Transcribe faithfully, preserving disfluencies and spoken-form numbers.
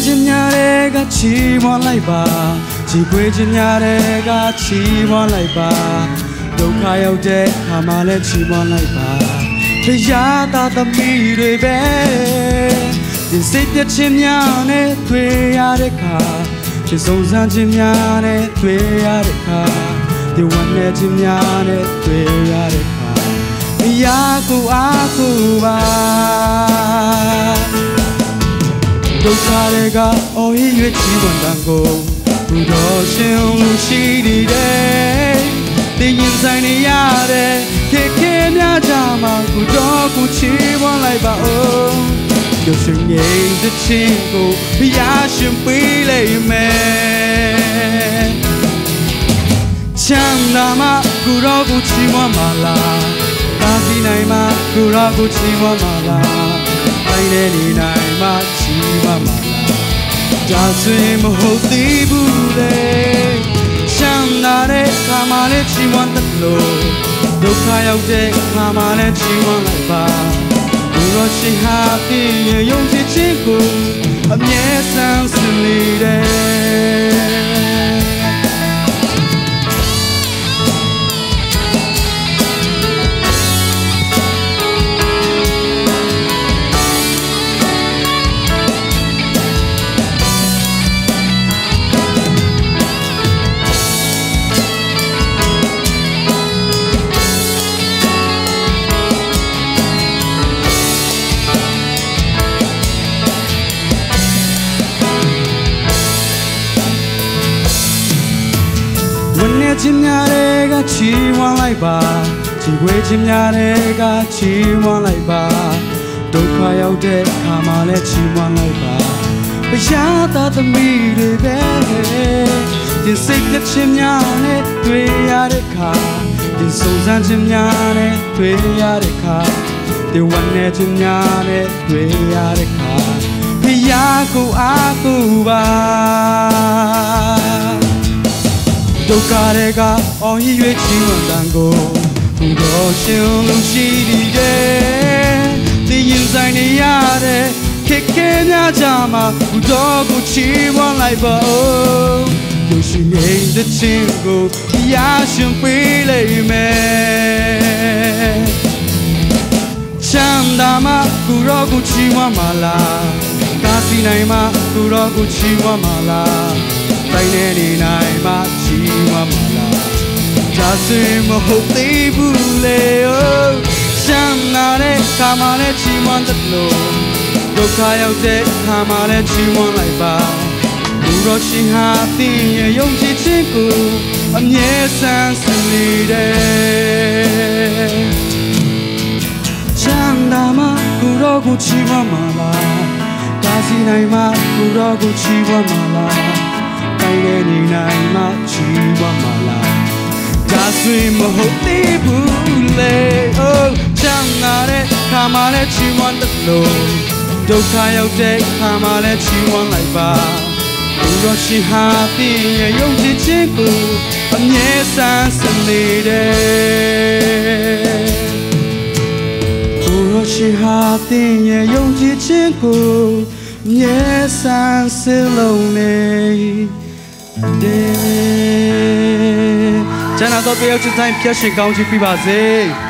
ခြင်းများထဲကချီးမွမ်းလိုက်ပါ။ ကြေကွဲခြင်းများထဲကချီးမွမ်းလိုက်ပါ။ ဒုက္ခရောက်တဲ့အခါမှာလည်းချီးမွမ်းလိုက်ပါ။ ဘုရားသားသမီးတွေပဲ။ ဒီစိတ်ပြတ်ခြင်းများနဲ့တွေ့ရတဲ့အခါ၊ ဒီစုံစမ်းခြင်းများနဲ့တွေ့ရတဲ့အခါ၊ ဒီဝမ်းနည်းခြင်းများနဲ့တွေ့ရတဲ့အခါ၊ ဘုရားကိုအားကိုးပါ။ ဒုက္ခတွေကအော်ဟစ်၍ချီးမွမ်းသံကို ကိုယ်တော်ရှင်လူရှိနေတယ်။ သင်ရင်ဆိုင်နေရတဲ့ခက်ခဲများကြားမှာ ကိုယ်တော်ကိုချီးမွမ်းလိုက်ပါဦး။ ပျော်ရွှင်ငြိမ်သက်ခြင်းကိုဘုရားရှင်ပေးလိမ့်မယ်။ ချမ်းသာမှကိုယ်တော်ကိုချီးမွမ်းမှာလား။ သာသီနိုင်မှကိုယ်တော်ကိုချီးမွမ်းမှာလား။ တိုင်းနဲ့နေနိုင်မှချီးမွမ်းမှာလား။ ဒါဆိုရင်မဟုတ်သေးဘူးလေ။ ချမ်းသာတဲ့အခါမှာလည်းချီးမွမ်းသလို၊ ဒုက္ခရောက်တဲ့အခါမှာလည်းချီးမွမ်းလိုက်ပါ။ ကိုယ်တော်ရှင်ဟာသင်ရဲ့ယုံကြည်ခြင်းကိုအမြဲဆန်းစစ်နေတယ်။ ဝမ်းနည်းခြင်းများထဲကချီးမွမ်းလိုက်ပါ။ ကြေကွဲခြင်းများထဲကချီးမွမ်းလိုက်ပါ။ ဒုက္ခရောက်တဲ့အခါမှာလည်းချီးမွမ်းလိုက်ပါ။ ဘုရားသားသမီးတွေပဲ။ ဒီစိတ်ပြတ်ခြင်းများနဲ့တွေ့ရတဲ့အခါ၊ ဒီစုံစမ်းခြင်းများနဲ့တွေ့ရတဲ့အခါ၊ ဒီဝမ်းနည်းခြင်းများနဲ့တွေ့ရတဲ့အခါ၊ ဘုရားကိုအားကိုးပါ။ ဒုက္ခတွေကအော်ဟစ်၍ချီးမွမ်းသံကို ကိုယ်တော်ရှင်လူရှိနေတယ်။ သင်ရင်ဆိုင်နေရတဲ့ခက်ခဲများကြားမှာ ကိုယ်တော်ကိုချီးမွမ်းလိုက်ပါဦး။ ပျော်ရွှင်ငြိမ်သက်ခြင်းကိုဘုရားရှင်ပေးလိမ့်မယ်။ ချမ်းသာမှကိုယ်တော်ကိုချီးမွမ်းမှာလား။ သာသီနိုင်မှကိုယ်တော်ကိုချီးမွမ်းမှာလား။ တိုင်းနဲ့နေနိုင်မှချီးမွမ်းမှာလား။ ဒါဆိုရင်မဟုတ်သေးဘူးလေ။ ချမ်းသာတဲ့အခါမှာလည်းချီးမွမ်းသလို၊ ဒုက္ခရောက်တဲ့အခါမှာလည်းချီးမွမ်းလိုက်ပါ။ ကိုယ်တော်ရှင်ဟာသင်ရဲ့ယုံကြည်ခြင်းကိုအမြဲဆန်းစစ်နေတယ်။ ချမ်းသာမှကိုယ်တော်ကိုချီးမွမ်းမှာလား။ သာသီနိုင်မှကိုယ်တော်ကိုချီးမွမ်းမှာလား။ တိုင်းနဲ့နေနိုင်မှချီးမွမ်းမှာလား။ ဒါဆိုရင်မဟုတ်သေးဘူးလေ။ ချမ်းသာတဲ့အခါမှာလည်းချီးမွမ်းသလို၊ ဒုက္ခရောက်တဲ့အခါမှာလည်းချီးမွမ်းလိုက်ပါ။ ကိုယ်တော်ရှင်ဟာသင်ရဲ့ယုံကြည်ခြင်းကိုအမြဲဆန်းစစ်နေတယ်။ ကိုယ်တော်ရှင်ဟာသင်ရဲ့ယုံကြည်ခြင်းကိုအမြဲဆန်းစစ်လို့နေတယ်။ ကျမ်းနာတော်ပေးရောက်ခြင်းတိုင်းဖျက်ရှင်ကောင်းချီးပေးပါစေ။